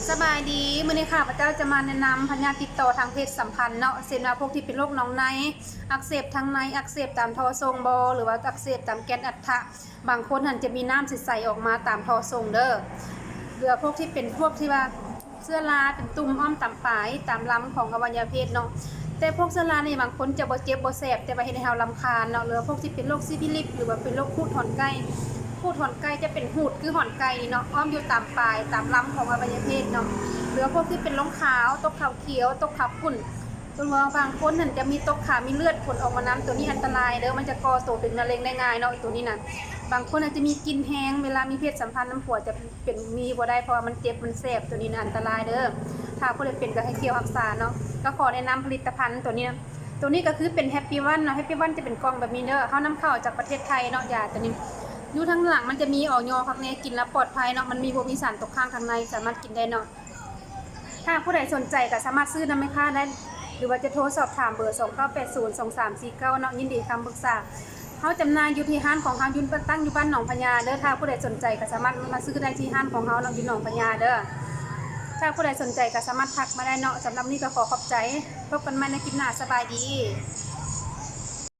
ສະບາຍດີ, ມື້ນີ້ຂ້າພະເຈົ້າຈະມາແນະນຳພະຍາດຕິດຕໍ່ທາງເພດສຳພັນເນາະ, ເຊັ່ນວ່າພວກທີ່ເປັນໂລກໜອງໃນ, ອັກເສບທາງໃນ, ອັກເສບຕາມທໍ່ສົ່ງບໍ່ ຫຼືວ່າອັກເສບຕາມແກນອັດຖະ, ບາງຄົນຫັ້ນຈະມີນ້ຳໃສໆອອກມາຕາມທໍ່ສົ່ງເດີ. ຫຼືວ່າພວກທີ່ເປັນພວກທີ່ວ່າເຊື້ອລາເປັນຕຸ່ມອ້ອມຕາມປາຍ, ຕາມລຳຂອງອະໄວຍະເພດເນາະ. ແຕ່ພວກເຊື້ອລານີ້ບາງຄົນຈະບໍ່ເຈັບບໍ່ແສບ, ແຕ່ວ່າເຮັດໃຫ້ເຮົາລຳຄານເນາະ. ຫຼືວ່າພວກທີ່ເປັນໂລກຊີພິລິກ ຫຼືວ່າເປັນໂລກຂູດຫອນໄກ່, ຂູດຫອນໄກ່ຈະເປັນຫູດຄືຫອນໄກ່ນີ້ເນາະ, ອ້ອມຢູ່ຕາມປາຍ, ຕາມລຳຂອງອະໄວຍະເພດເນາະ. ຫຼືວ່າພວກທີ່ເປັນລົງຂາວ, ຕົກຂາວຂຽວ, ຕົກຂາຂຸ້ນ, ຕົວບາງຄົນຫັ້ນຈະມີຕົກຂາ ມີເລືອດຂົນອອກມານຳ, ຕົວນີ້ອັນຕະລາຍເດີ, ມັນຈະກໍ່ໂຕເປັນມະເຮັງໄດ້ງ່າຍເນາະ ຕົວນີ້ນະ. ບາງຄົນອາດຈະມີກິ່ນແຮງ, ເວລາມີເພດສຳພັນນຳຜົວຈະເປັນ ມີບໍ່ໄດ້ ເພາະວ່າມັນເຈັບ ມັນແສບ, ຕົວນີ້ນະອັນຕະລາຍເດີ. ຖ້າຜູ້ໃດເປັນກໍໃຫ້ທ່ຽວຮັກສາເນາະ. ກໍຂໍແນະນຳຜະລິດຕະພັນຕົວນີ້ນະ. ຕົວນີ້ກໍຄືເປັນ Happy One ເນາະ, Happy One ຈະເປັນກ່ອງແບບນີ້ເດີ, ເຮົານຳເຂົ້າຈາກປະເທດໄທເນາະ. ຢາຕົວນີ້ຢູ່ທາງຫຼັງມັນຈະມີ ອອຍ ຄັກແນ່, ກິນແລ້ວປອດໄພເນາະ, ມັນມີ ບໍ່ມີສານຕົກຄ້າງທາງໃນ, ສາມາດກິນໄດ້ເນາະ. ຖ້າຜູ້ໃດສົນໃຈກໍສາມາດຊື້ນຳແມ່ຄ້າໄດ້ ຫຼືວ່າຈະໂທສອບຖາມເບີສອງເກົ້າແປດສູນສອງສາມສີ່ເກົ້າເນາະ, ຍິນດີຄຳປຶກສາ. ເຮົາຈຳໜ່າຍຢູ່ທີ່ຮ້ານຂອງເຮົາ, ຢູ່ ຕັ້ງຢູ່ບ້ານໜອງພະຍາເດີ. ຖ້າຜູ້ໃດສົນໃຈກໍສາມາດມາຊື້ໄດ້ທີ່ຮ້ານຂອງເຮົາເນາະ, ຢູ່ໜອງພະຍາເດີ. ຖ້າຜູ້ໃດສົນໃຈກໍສາມາດທັກມາໄດ້ເນາະ. ສຳລັບມື້ນີ້ກໍຂໍຂອບໃຈ, ພົບກັນໃໝ່ໃນຄລິບໜ້າ, ສະບາຍດີ.